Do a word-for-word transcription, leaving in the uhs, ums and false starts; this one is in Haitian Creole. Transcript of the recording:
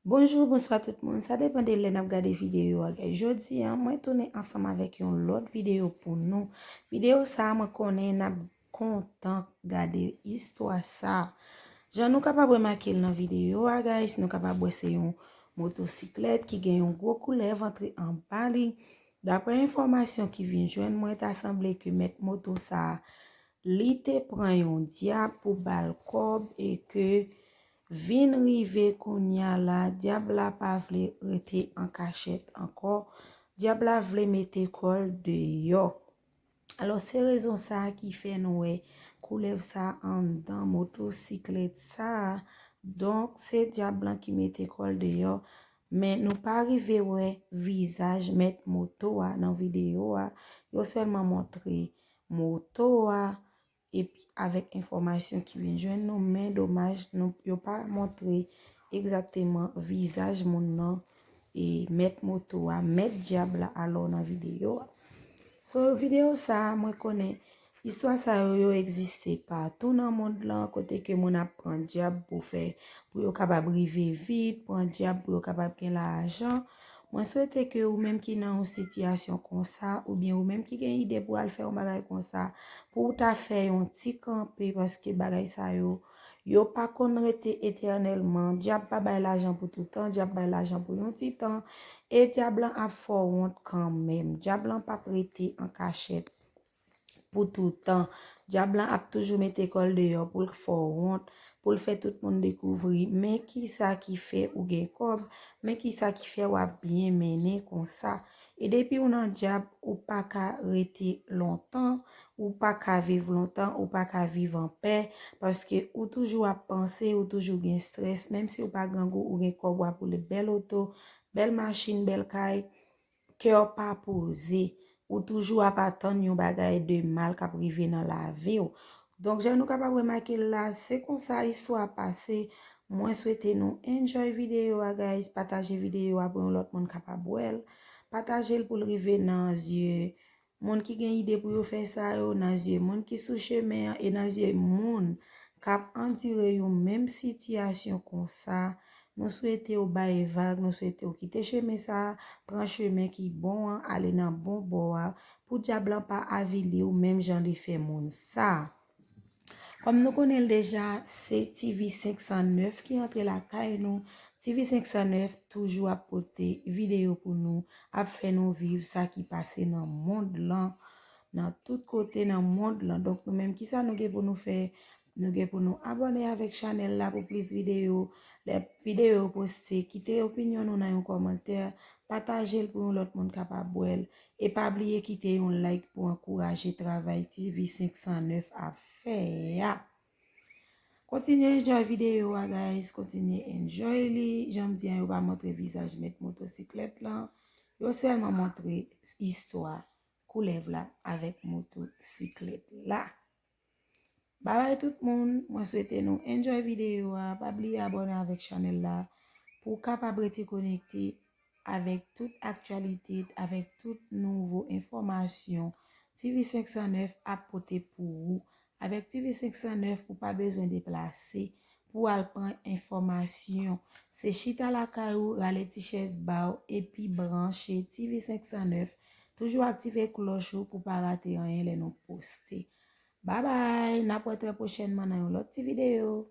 Bonjou, bonswa tout moun. Sa depann de lè n ap gade videyo a, guys. Jodi a, mwen tounen ansanm avèk yon lòt videyo pou nou. Videyo sa a, mwen konnen n ap kontan gade istwa sa a. Jan nou kapab remake l nan videyo a, guys, nou kapab wè se yon motosiklèt ki gen yon gwo koulèv antre anba li. Daprè enfòmasyon ki vin jwenn mwen, ta sanble ke mèt moto sa a, li te pran yon dyab pou ba l kòb e ke vin rive kounye a la, dyab la pa vle rete an kachèt ankò. Dyab la vle mete kò l deyò. Alò, se rezon sa a ki fè nou wè koulèv sa a anndan motosiklèt sa a. Donk, se dyab lan ki mete kò l deyò. Men nou pa rive wè vizaj mèt moto a nan videyo a. Yo sèlman montre moto a epi avèk enfòmasyon ki vin jwenn nou, men domaj, nou, yo pa montre egzakteman vizaj moun nan, e mèt moto a, mèt dyab la alò nan videyo a. So, videyo sa a, mwen konnen istwa sa yo, yo egziste patou nan mond lan, kote ke moun ap pran dyab pou fè, pou yo kapab rive vit, pran dyab pou yo kapab gen lajan. Mwen swete ke ou menm ki nan yon sitiyasyon konsa, oubyen ou menm ki gen ide pou al fè yon bagay konsa, pou w ta fè yon ti kanpe, paske bagay sa yo, yo pa konn rete etènèlman. Dyab pa bay lajan pou toutan, dyab bay lajan pou yon ti tan, e dyab lan ap fè w wont kanmenm. Dyab lan p ap rete an kachèt pou toutan. Dyab lan ap toujou mete kò l deyò pou l fè w wont, pou l fè tout moun dekouvri men kisa ki fè ou gen kòb, men kisa ki fè w ap byen mennen konsa. E depi w nan dyab, ou pa ka rete lontan, ou pa ka viv lontan, ou pa ka viv anpè, paske ou toujou ap panse, ou toujou gen estrès, menm si w pa grangou, ou gen kòb, w ap woule bèl oto, bèl machin, bèl kay, kè w pa poze, ou toujou ap atann yon bagay de mal k ap rive nan lavi w. Donk, jan nou kapab remake l la, se konsa istwa a pase. Mwen swete nou enjoy videyo a, guys. Pataje videyo a pou yon lòt moun kapab wè l. Pataje l pou l rive nan zye moun ki gen ide pou yo fè sa yo, nan zye moun ki sou chemen an e nan zye moun k ap andire yon menm sitiyasyon konsa. Nou swete w bay vag, nou swete w kite chemen sa a, pran chemen ki bon an, ale nan bon bò a, pou dyab lan pa avili w menm jan li fè moun sa a. Kòm nou konnen l deja, se T V senk san nèf ki antre lakay nou. T V senk san nèf toujou ap pote videyo pou nou, ap fè nou viv sa ki pase nan mond lan, nan tout kote nan mond lan. Donk, nou menm, kisa nou gen pou nou fè? Nou gen pou nou abòne avèk chanèl la pou plis videyo. Lè videyo yo poste, kite opinyon nou nan yon kòmantè, pataje l pou yon lòt moun kapab wè l. E pa bliye kite yon like pou ankouraje travay T V senk san nèf ap fè a. Kontinye enjoy videyo a, guys. Kontinye enjoy li. Jan m di an, yo pa montre vizaj mèt motosiklèt lan. Yo sèlman montre istwa koulèv la avèk motosiklèt la. Babay tout moun, mwen swete nou enjoy videyo a. Pa bliye abòne avèk chanèl la pou w kapab rete konekte avèk tout aktyalite, avèk tout nouvo enfòmasyon T V senk san nèf ap pote pou ou. Avèk T V senk san nèf, ou pa bezwen deplase pou al pran enfòmasyon. Se chita lakay ou, rale ti chèz ba w, epi branche T V senk san nèf. Toujou aktive klòch ou pou pa rate anyen lè nou poste. Babay, n ap wè trè pwochènman nan yon lòt ti videyo.